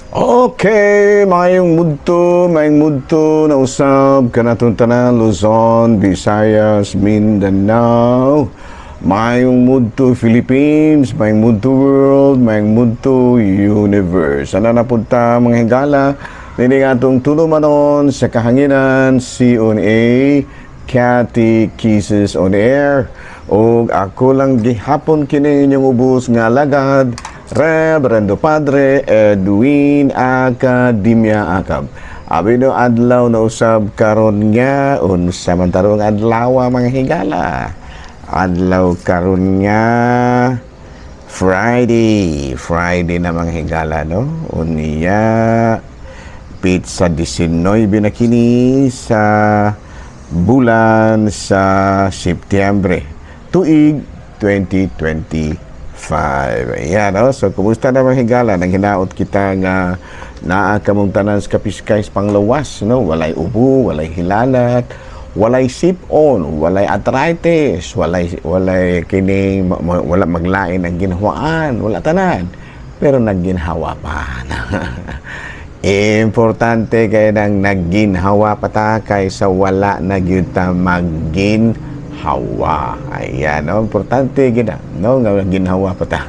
Okay, maayong mudto na usab kanatong tanan, Luzon, Visayas, Mindanao, maayong mudto Philippines, maayong mudto world, maayong mudto universe. Sana napunta, mga higala, nini nga atong tulumanon sa kahanginan, CONA, Catechesis on Air. O ako lang gihapon kini inyong ubos nga alagad, Reverendo Padre Edwin Academia Acab. Abi no, adlaw na usab karon nga, unsa man tarong adlaw, mga higala? Adlaw karon nga Friday. Friday na, mga higala, no? Unya petsa 19 na kini sa bulan sa Setyembre, tuig 2025. Ayan, no? So, kumusta na, mga higala? Nang hinaot kita nga naa kamong tanan sa kapiskay sa panglawas, no? Walay ubo, walay hilanat, walay sipon, walay arthritis, walay kining wala maglain ang ginhawaan, wala tanan. Pero nagginhawa pa. Importante kay nang nagginhawa pa ta kaysa wala na gyud ta magginhawa. Ayan, no? Importante gina, no? Nga ginhawa pa ta.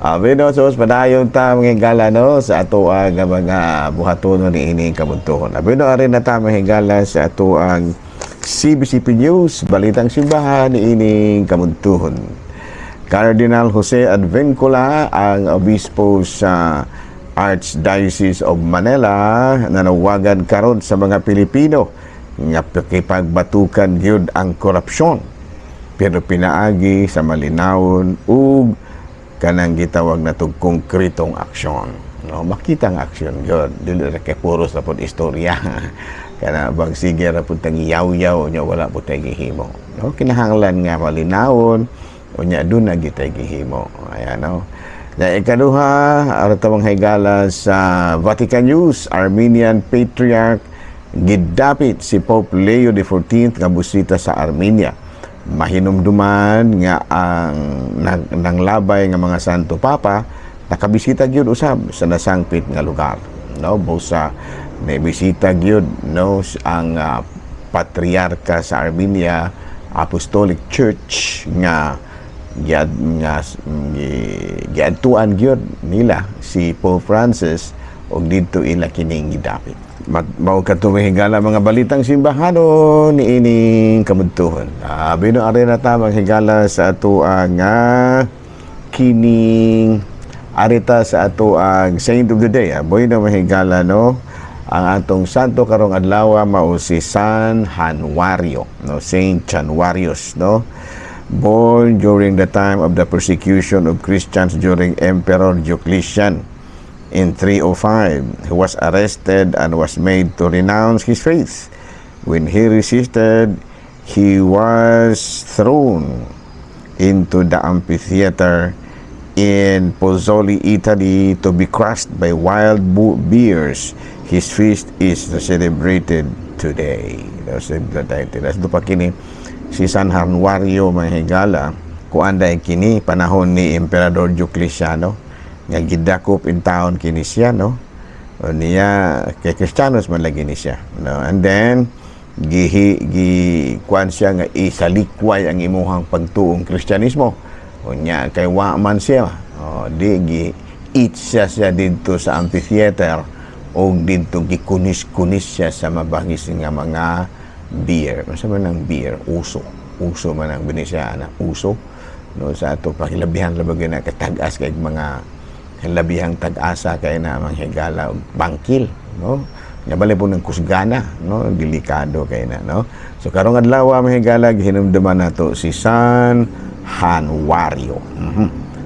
Abi no, so padayon ta, mga higala, no, sa ato ang mga buhatonon ni ining kabuntuhon. Abi no, ari na ta, mga higala, sa ato ang CBCP News, Balitang Simbahan ni ining kabuntuhon. Cardinal Jose Advincula, ang obispo sa Archdiocese of Manila, nanawagan karon sa mga Pilipino nga pakipagbatukan gyud ang korupsyon pero pinaagi sa malinawon ug kanang gitawag na tug konkretong aksyon, no? Makita ang aksyon gyud, dili ra kay puros ra pod istorya, kana bang sige ra pud tang yaw-yaw nya wala pud tay gihimo, no? Kinahanglan nga malinawon unya duna gitay gihimo. Ayan, no? Na ikaduha, aron ta, mga higala, sa Vatican News, Armenian Patriarch gidapit si Pope Leo XIV nga busita sa Armenia. Mahinumduman nga ang nanglabay nga mga Santo Papa nakabisita gyud usab sa nasangpit nga lugar, no? Busa nabisita gyud, no, ang patriarka sa Armenia Apostolic Church nga giad nga giadtuan gyud nila si Pope Francis og didto ila kining gidapit. Mao kadto, mga higala, mga balitang simbahanon niining kamudtuhon. Abi no, ari na ta, mga higala, sa ato ang kining arita sa ato ang Saint of the Day. Aboy na, mga higala, no? Ang atong santo karong adlaw mao si San Januario, no? Saint Januarius, no? Born during the time of the persecution of Christians during Emperor Diocletian in 305. He was arrested and was made to renounce his faith. When he resisted, he was thrown into the amphitheater in Pozzuoli, Italy, to be crushed by wild bears. His feast is celebrated today. Celebrated. Do pa kini si San Januario, mga higala, kuan dahil kini panahon ni Emperador Diocletiano nga gidakop in town kini siya, no? O niya kay Kristiyanos man lagi ni siya, no? And then gihi gi kuan siya nga isalikway ang imuhang pagtuong Kristyanismo. Unya kay wa man siya, o, di gi eat siya siya didto sa amphitheater o didto gikunis-kunis siya sa mabangis nga mga bear. Masa man ang bear? Uso. Uso man ang Binisaya na uso. No, sa ato pakilabihan ra ba na katag-as kay mga labihang tag-asa kay na mga higala og bangkil, no? Nya bali po ng kusgana, no? Delikado kay na, no? So karong adlaw, mga higala, gihinumduman nato si San Januario.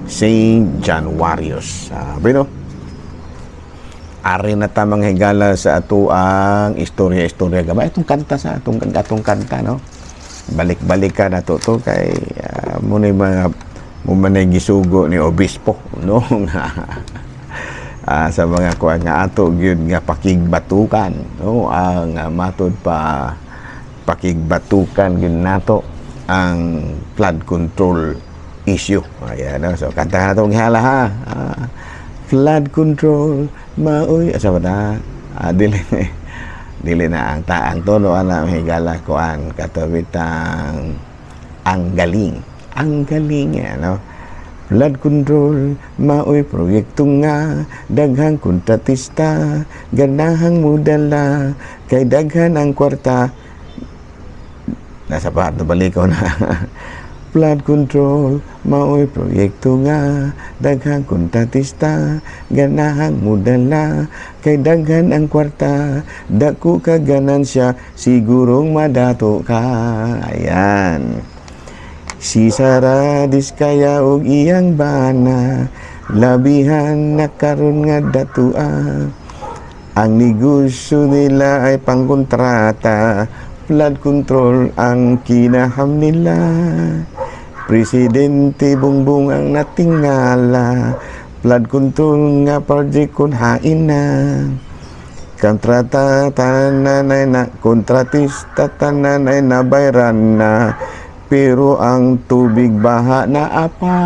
Saint Januarius. Sabi, no? Ari na ta, mga higala, sa ato ang istorya-istorya gamay itong kanta sa atong atong kanta, no? Balik-balik ka na to to kay mo mga mo man ay gisugo ni obispo, no, nga sa mga kuan nga ato gyud nga pakigbatukan, no, ang matud pa pakigbatukan gyud nato ang flood control issue. Ayan, no? So kanta na to, hala ha. Flood control maoy, asa ba na? Ah, dili dili na ang taang tono ana, higala, kuan kato bitang ang galing, ang galing, ano. Flood control maoy proyekto nga daghang kontratista ganahang mudala kay daghan ang kwarta. Nasa pa balik ko na. Flood control maoy proyekto nga daghang kontratista ganahang mudala kay daghan ang kwarta, dako ka ganansya, sigurong madato ka. Ayan. Si Sara Diskaya og iyang bana, labihan na karon nga datua. Ang negosyo nila ay pangkontrata, flood control ang kinaham nila. Presidente Bongbong ang natingala, flood control nga project kun hain na. Kontrata tanan ay na, kontratista tanan ay nabayran na, pero ang tubig baha na apa.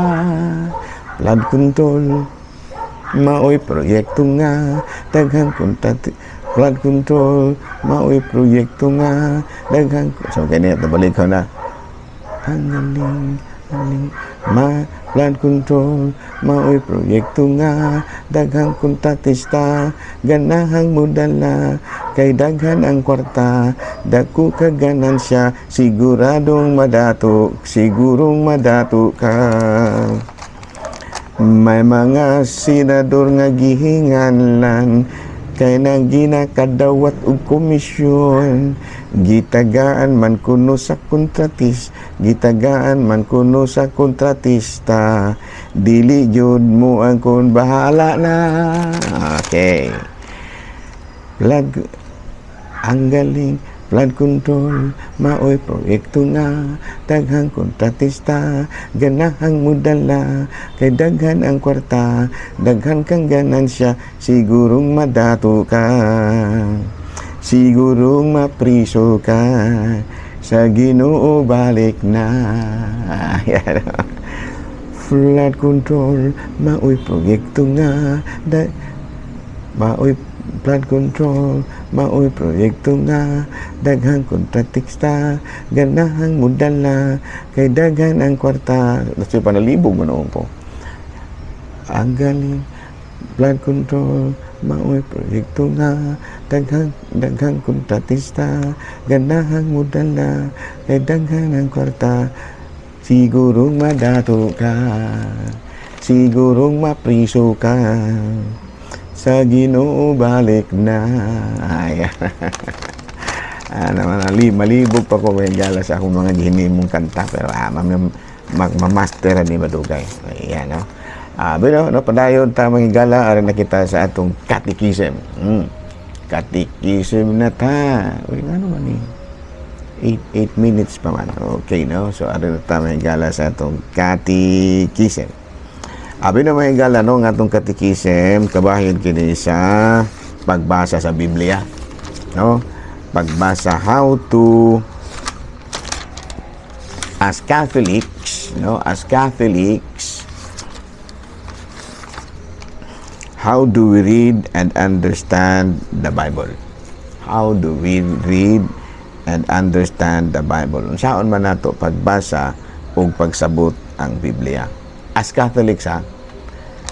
Flood control maoy proyekto nga daghang kontrati. Flood control maoy proyekto nga daghang. So kini balik ko na. Ang galing, galing ma. Flood control maoy proyekto nga daghang kontratista ganahang mudala kay daghan ang kwarta, dako ka ganansya, siguradong madato, sigurong madato ka. May mga senador nga gihinganlan kay nang ginakadawat og komisyon. Gitagaan man kuno sa kontratis, gitagaan man kuno sa kontratista. Dili jud mo ang kun bahala na. Okay. Lag ang galing. Flood control maoy proyekto nga daghang kontratista ganahang mudala kay daghan ang kwarta, daghan kang ganansya, sigurong madato ka, sigurong mapriso ka, sa Ginoo balik na. Ayan. Flood control maoy proyekto nga da, maoy flood control maoy proyekto nga daghang kontratista ganahang mudala kay daghan ang kwarta. Kasi panalibog mo noon po. Ang galing. Flood control maoy proyekto nga daghang daghang kontratista ganahang mudala kay daghan ang kwarta, sigurong madato ka, sigurong mapriso ka, sa Ginoo balik na. Ayan. Naman, malibog pa ko may gala sa akong mga gihinimong kanta, pero mamaster ni madugay. Ayan, no? Pero, no, padayon ta, mga gala, aron na kita sa atong catechism. Catechism na ta. Uy, ano man eh? 8 minutes pa man. Okay, no? So, aron na ta, mga gala, sa atong catechism. Abi na, mga gala, no, nga atong catechism, kabahin kini sa pagbasa sa Biblia. No? Pagbasa, how to, as Catholics, no, as Catholics, how do we read and understand the Bible? How do we read and understand the Bible? Unsaon man nato pagbasa ug pagsabot ang Biblia? As Catholics, ha?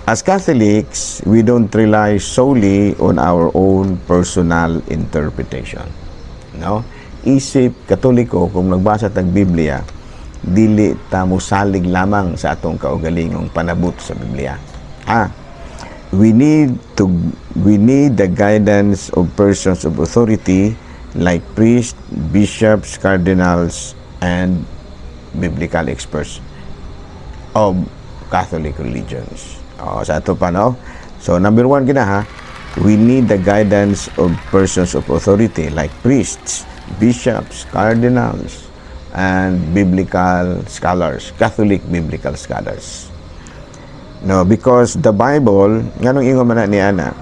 As Catholics, we don't rely solely on our own personal interpretation. No? Isip Katoliko, kung nagbasa tag Biblia, dili ta mosalig lamang sa atong kaugalingong panabot sa Biblia. Ha? We need the guidance of persons of authority like priests, bishops, cardinals, and biblical experts of Catholic religions. O, sa ato pa, no? So, number one gina ha, we need the guidance of persons of authority like priests, bishops, cardinals, and biblical scholars, Catholic biblical scholars. No, because the Bible, nganong ingon man na ni ana?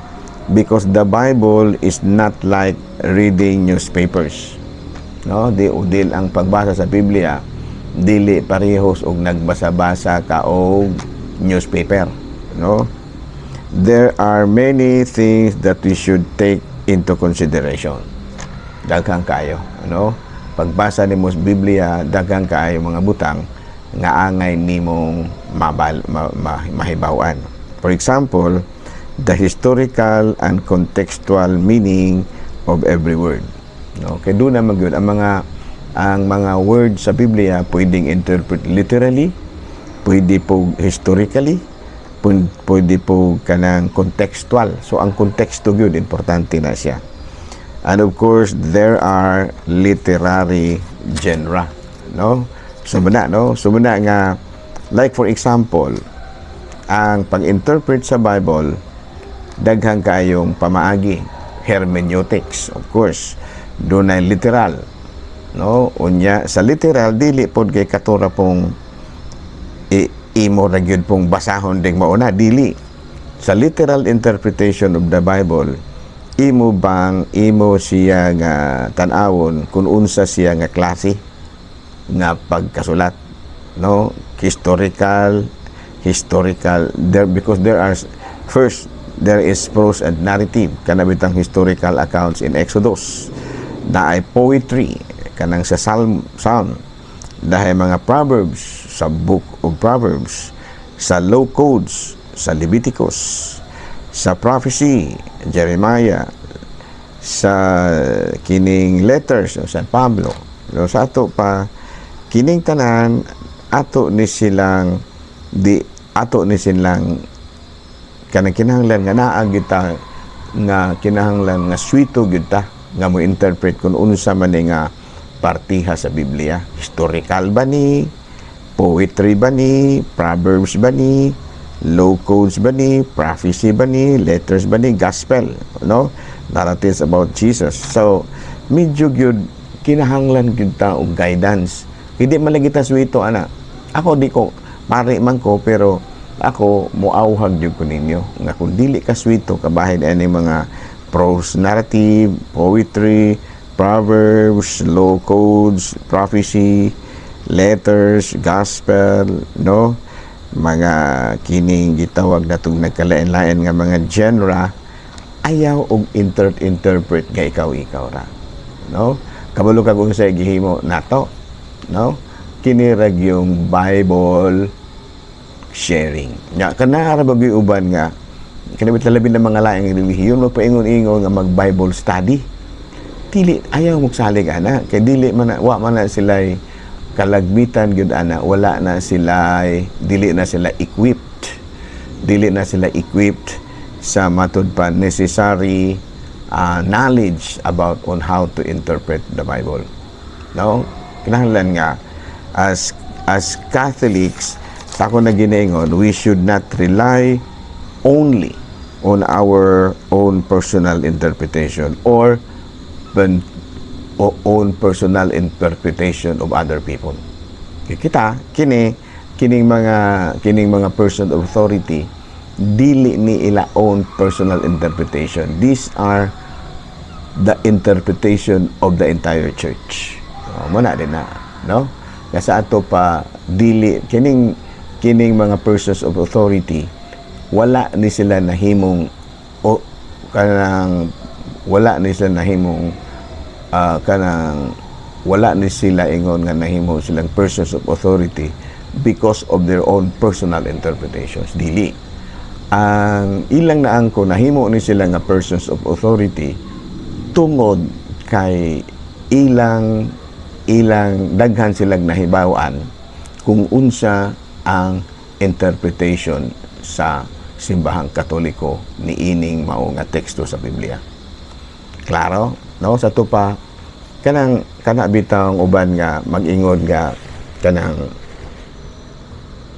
Because the Bible is not like reading newspapers. No, di udil ang pagbasa sa Biblia, dili parehos og nagbasa-basa ka og newspaper, no? There are many things that we should take into consideration. Daghang kayo, ano? Pagbasa nimo sa Biblia, daghang kaayo mga butang nga angay nimong mahibaw-an. For example, the historical and contextual meaning of every word. No, kay duna man gyud ang mga words sa Biblia, pwedeng interpret literally, pwede po historically, pwede po kanang contextual. So ang konteksto gyud, importante na siya. And of course, there are literary genre, no? So muna, no? So muna nga, like for example, ang pag-interpret sa Bible, daghang kayong pamaagi. Hermeneutics, of course. Dunay literal, no? Unya sa literal, dili pod kay katura pong imo ra gyud pong basahon ding mauna, dili. Sa literal interpretation of the Bible, imo bang imo siya nga tan-awon kung unsa siya nga klase nga pagkasulat, no? Historical, historical there, because there are, first, there is prose and narrative, kana bitang historical accounts in Exodus, naay poetry kanang sa Psalm, dahil mga proverbs sa Book of Proverbs, sa law codes sa Leviticus, sa prophecy Jeremiah, sa kining letters sa Pablo, no? Sa ato pa, kining tanan ato ni silang kanang kinahanglan nga naa kita nga kinahanglan nga suwito gyud ta nga mo interpret kung unsa man ni nga partiha sa Biblia. Historical ba ni, poetry ba ni, proverbs ba ni, law codes ba ni, prophecy ba ni, letters ba ni, gospel, no, narratives about Jesus. So medyo gyud kinahanglan gyud ta og guidance. Hindi man lagi ta suwito ana. Ako, di ko pare man ko, pero ako muawhag gyud ko ninyo nga kung dili ka suwito kabahin ani mga prose narrative, poetry, proverbs, law codes, prophecy, letters, gospel, no, mga kining gitawag natong nagkalain-lain nga mga genre, ayaw og interpret nga ikaw-ikaw ra, no? Kabalo kag unsay gihimo nato, no? Kini ra yung Bible sharing nya. Kana ra ba gyud uban nga kani bit, labi na mga laing relihiyon, magpaingon-ingon nga mag Bible study, dili, ayaw magsalig ana kay dili man na, wa man na sila kalagmitan gyud ana. Wala na sila, dili na sila equipped, dili na sila equipped sa matud pa necessary knowledge about on how to interpret the Bible, no? Kinahanglan nga as Catholics, sa ako na ginaingon, we should not rely only on our own personal interpretation or own personal interpretation of other people. Kay kita kini kining mga person of authority, dili ni ila own personal interpretation. These are the interpretation of the entire church. Oh, mo na din na, no? Kasi ato pa, dili kining kining mga persons of authority, wala ni sila nahimong o kanang wala ni sila nahimong kanang wala ni sila ingon nga nahimo silang persons of authority because of their own personal interpretations. Dili. Ang ilang naangko, nahimo ni sila nga persons of authority tungod kay ilang ilang daghan silang nahibaw-an kung unsa ang interpretation sa Simbahang Katoliko niining mao nga teksto sa Biblia. Klaro, no? Sa pa kanang kana bitang uban nga mag-ingon nga kanang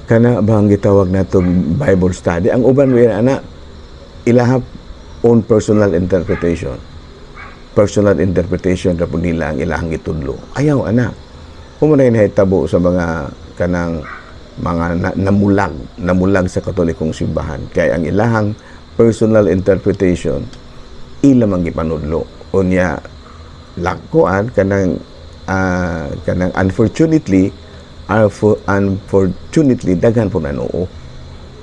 kana bang gitawag nato Bible study, ang uban mo ana ilaha own personal interpretation. Personal interpretation ra pud nila ang ilahang gitudlo. Ayaw ana. Kung na nahitabo sa mga kanang mga namulag, namulag sa Katolikong simbahan kay ang ilahang personal interpretation ila man gipanudlo. Unya lakuan kanang kanang unfortunately, unfortunately daghan po nanuo.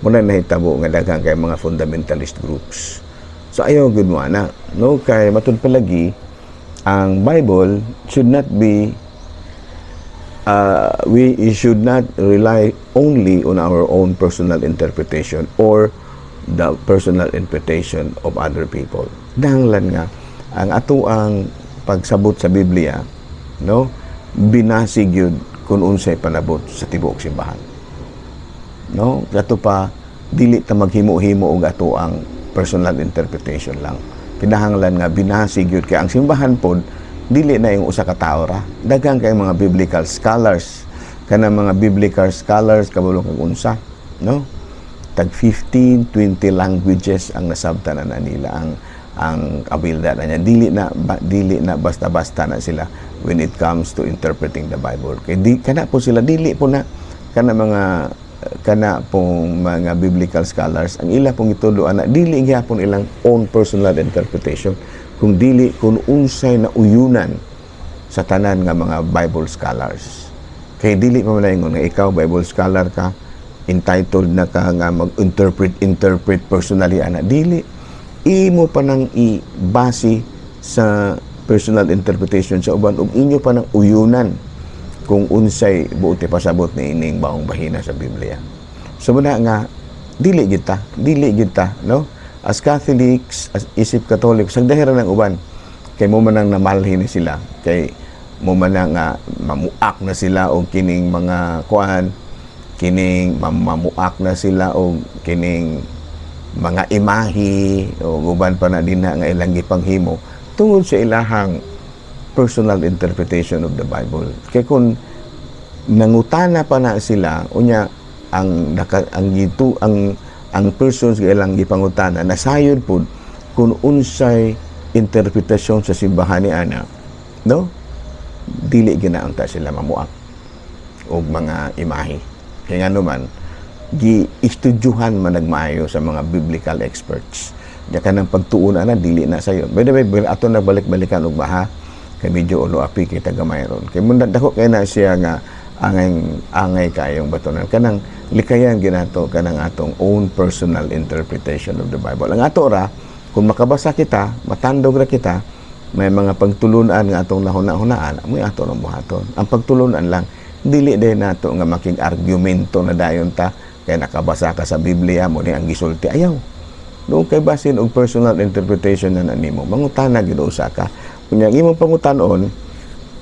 Mao na nahitabo nga daghan kay mga fundamentalist groups. So ayaw gud mo ana, no? Kay matud palagi ang Bible should not be we should not rely only on our own personal interpretation or the personal interpretation of other people. Dahanglan nga ang ato ang pagsabot sa Biblia, no, binasig yun kung unsay panabot sa tibuok simbahan. No, kato pa dili ta maghimo-himo og ato ang personal interpretation lang. Kinahanglan nga binasig yun kay ang simbahan pod dili na yung usa ka tawo ra. Daghan kay mga biblical scholars, kana mga biblical scholars kabalo kag unsa, no? Tag 15, 20 languages ang nasabtan na nila ang abilidad na niya. Dili na basta-basta na sila when it comes to interpreting the Bible. Kay di kana po sila, dili po na kana mga kana pong mga biblical scholars, ang ila pong gitulo ana dili gyapon ilang own personal interpretation kung dili kung unsay na uyunan sa tanan nga mga Bible scholars. Kay dili pa man ingon nga ikaw Bible scholar ka, entitled na ka nga mag-interpret interpret personally ana. Dili, imo pa nang i-base sa personal interpretation sa uban ug inyo pa nang uyunan kung unsay buot pasabot ni ining baong bahina sa Biblia. So muna nga dili gid ta, no? As Catholics, as isip Catholic, sagdahira ng uban kay mo man ang namalhin ni sila, kay mo man ang nga mamuak na sila og kining mga kuan, kining mamuak na sila og kining mga imahi o uban pa na dinha nga ilang gipanghimo tungod sa ilahang personal interpretation of the Bible. Kay kung nangutana pa na sila, unya ang naka, ang gitu ang persons nga ilang gipangutana nasayod pud kung unsay interpretasyon sa simbahan ni ana, no, dili ginaunta sila mamuak og mga imahi. Kay ngano man, gi-estudyuhan man nagmaayo sa mga biblical experts. Diya ka ng pagtuon na dili na sayo. By the way, ato na balik-balikan og baha kay medyo ulo api kita gamay ron. Kay munda dako kay na siya nga angay angay kayong batonan kanang likayan ginato kanang atong own personal interpretation of the Bible. Ang ato ra, kung makabasa kita, matandog ra kita, may mga pagtulunan nga atong nahuna-hunaan, amoy ato nang buhaton. Ang pagtulunan lang, dili din nato nga makig argumento na dayon ta kay nakabasa ka sa Biblia mo ni ang gisulti. Ayaw. Doon kay basin og personal interpretation na nimo, mangutana gid usa ka. Kunya ang imong pangutanon,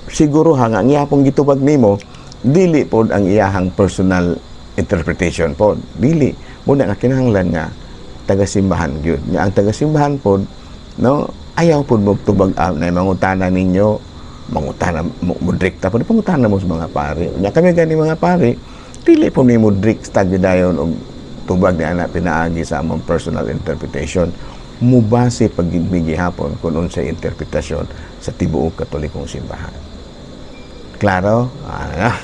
siguro ha nga ang iyapong gitubag nimo dili pod ang iyahang personal interpretation pod. Dili muna nga kinahanglan nga taga-simbahan gyud. Nya ang taga-simbahan pod, no, ayaw pod mo tubag na mangutana ninyo, mangutana mo, mo direkta pod, pangutana mo sa mga pari. Nya kami gani mga pari, dili po ni mo direkta gyud dayon og tubag ni ana pinaagi sa among personal interpretation. Mubase pag gihapon kung unsay interpretasyon sa tibuok Katolikong simbahan. Klaro? Ah,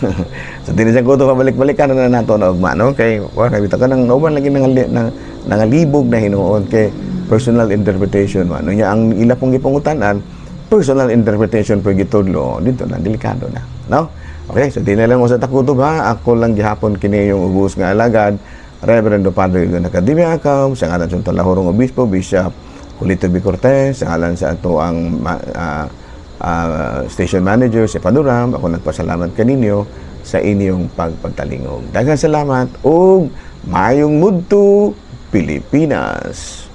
so dinhi sa kuto pabalik-balikan na nato na ugma, no? Kay wa kay bitaw kanang nauban lagi nang nangalibog na hinuon kay personal interpretation man. Unya ang ila pong gipangutan-an, personal interpretation po gitudlo dito na delikado na, no? Okay, so di na lang mo sa takutob ha. Ako lang gihapon kini yung ubos nga alagad, Reverendo Padre Ilon Academia Akaw, sa ngalan sa Talahorong Obispo, Bishop Julito B. Cortez, sa ngalan sa ato ang station manager, si Paduram, ako nagpasalamat kaninyo sa inyong pagpagtalingog. Daghang salamat ug maayong mudto, Pilipinas.